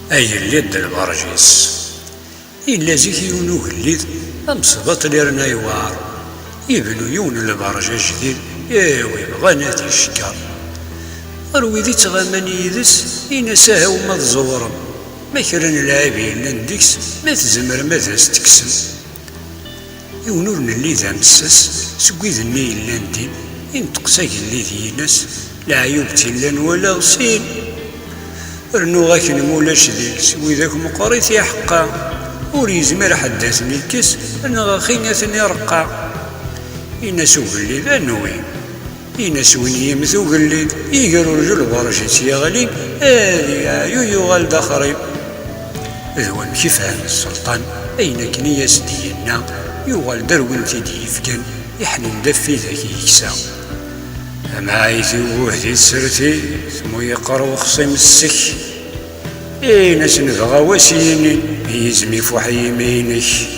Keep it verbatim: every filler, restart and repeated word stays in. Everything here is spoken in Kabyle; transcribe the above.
Agellid d lberǧ-is. Yella zik yiwen ugellid, amesbaṭli yerna yewɛer. Yebnu yiwen n lberǧ ajdid, yawi bɣan ad t-icegger. Ɣer wid ittɣaman yid-s, in-as: "Aha-w ma tẓewrem, ma kra n lɛib yellan deg-s, ma tzemrem ad as-tekksem." Yiwen ur nelli d amessas seg wid-nni yellan din, inṭeq s agellid, in-as: "Leɛyub tt-illan walaɣ sin. Rnu akken ma ulac deg-s widak meqqrit iḥeqqa, ur yezmir ḥedd ad ten-ikkes, neɣ axi ad ten-ireqqa." In-as ugellid: "Anwi?" In-as: "Win yemmet ugellid, iger urǧu lberǧ-is yeɣli, ad yeɛyu yuɣal d axrib." D wamek ifhem sselṭan ayen akken i as-d-yenna, yuɣal-d ar win t-id-yefkan, iḥnen-d ɣef widak yeksa. Tamɛayt-iw ur di tsertit, mu yeqqar uxṣim ssek. In-as: "Nebɣa wa s-yini, yizem ifuḥ yimi-inek."